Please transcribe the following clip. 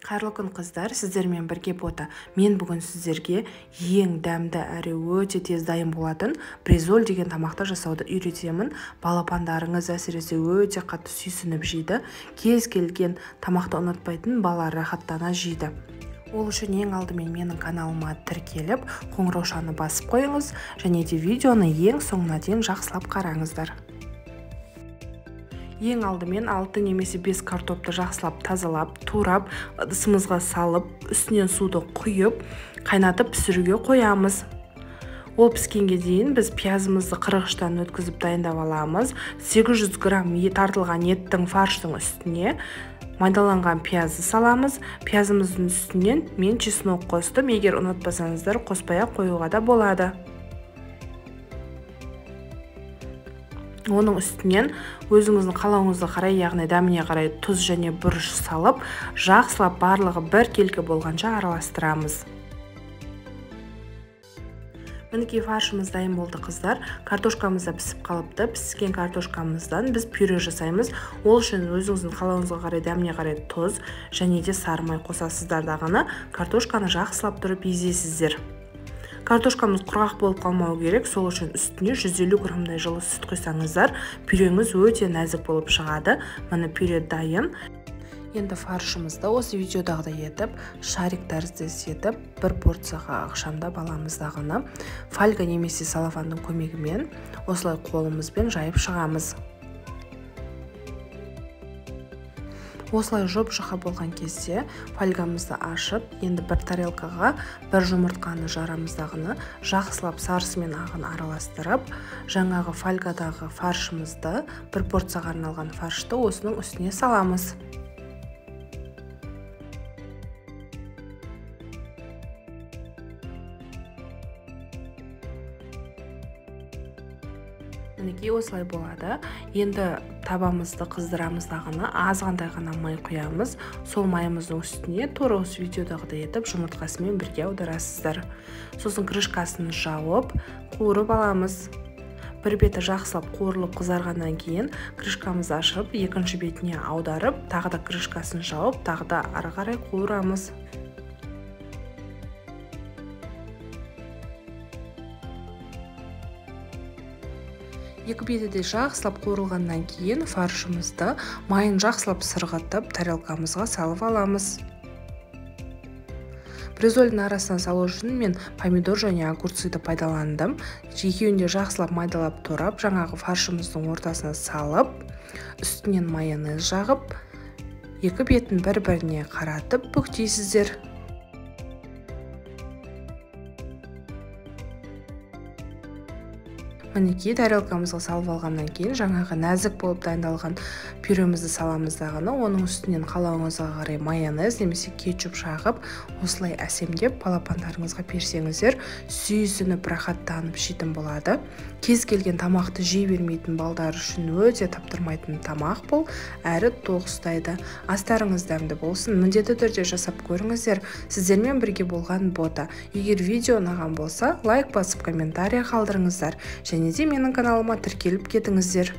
Қайырлы күн, қыздар, сіздермен бірге Бота. Мен бүгін сіздерге ең дәмді әрі өте тез дайын болатын бризоль деген тамақты жасауды үйретемін. Балапандарыңыз әсіресе өте қатты сүйсініп жейді. Кез келген тамақты ұнатпайтын бала рахаттана жейді. Ол үшін ең алдымен менің каналыма тіркеліп, қоңыраушаны басып қойыңыз және де видеоны ең соңына дейін жақсылап қараңыздар. Ең алдымен 6 немесе 5 картопты жақсылап тазалап, турап, ыдысымызға салып, үстінен суды құйып, қайнатып пісіруге қоямыз. Ол піскенге дейін біз пиязымызды қырғыштан өткізіп дайындап аламыз. 800 грамм тартылған еттің фарштың үстіне майдаланған пиязды саламыз. Пиязымыздың үстінен мен чеснок қостым. Егер ұнатпасаңыздар, қоспай-ақ қоюға да болады. Оның үстінен өзіңіздің қалауыңызға қарай, яғни дәміне қарай тұз және бұрыш салып, жақсылап барлығы біркелкі болғанша араластырамыз. Мінекей фаршымыз дайын болды, қыздар. Картошкамыз да пісіп қалыпты. Піскен картошкамыздан біз пюре жасаймыз. Ол үшін өзіңіздің қалауыңызға қарай, дәміне қарай тұз және де сары май қосасыздар дағыны картошканы жақсылап тұрып езесіздер. Картошкамыз құрғақ болып қалмау керек, сол үшін үстіне 150 граммдай жылы сүт құйсаңыздар, пюреңіз өте нәзік болып шығады. Міне пюре дайын. Енді фаршымызды осы видеодағыдай етіп, шарик тәріздес етіп, бір порцияға ықшамдап аламыз дағыны. Фольга немесе салафанның көмегімен осылай қолымызбен жайып шығамыз. Осылай жұп-жұқа болған кезде фольгамызды ашып, енді бір тарелкаға бір жұмыртқаны жарамыз дағыны, жақсылап сарысы мен ағын араластырып, жаңағы фольгадағы фаршымызды, бір порцияға арналған фаршты осының үстіне саламыз. Мінекей осылай болады. Енді табамызды қыздырамыз дағыны, азғантай ғана май құямыз. Сол майымыздың үстіне тура осы видеодағыдай етіп жұмыртқасымен бірге аударасыздар. Сосын крышкасын жауып, қуырып аламыз. Бір беті жақсылап қуырылып қызарғаннан кейін крышкамызды ашып, екінші бетіне аударып, тағы да крышкасын жауып, тағы да ары қарай қуырамыз. Екі беті де жақсылап қуырылғаннан кейін фаршымызды майын жақсылап сырғытып тарелкамызға салып аламыз. Бризольдің арасына салу үшін мен помидор және огурцыды пайдаландым. Екеуін де жақсылап майдалап турап, жаңағы фаршымыздың ортасына салып, үстінен майонез жағып, екі бетін бір-біріне қаратып бүктейсіздер. Мінекей тарелкамызға салып алғаннан кейін жаңағы нәзік болып дайындалған пюремізді саламыз дағыны, оның үстінен қалауыңызға қарай майонез немесе кетчуп жағып, осылай әсемдеп балапандарыңызға берсеңіздер, сүйсініп рахаттанып жейтін болады. Кез келген тамақты жей бермейтін балдар үшін өте таптырмайтын тамақ бұл, әрі тоқ ұстайды. Астарыңыз дәмді болсын, міндетті түрде жасап көріңіздер. Сіздермен бірге болған Бота. Егер видео ұнаған болса, лайк басып комментария қалдырыңыздар. Және де менің каналыма тіркеліп кетіңіздер.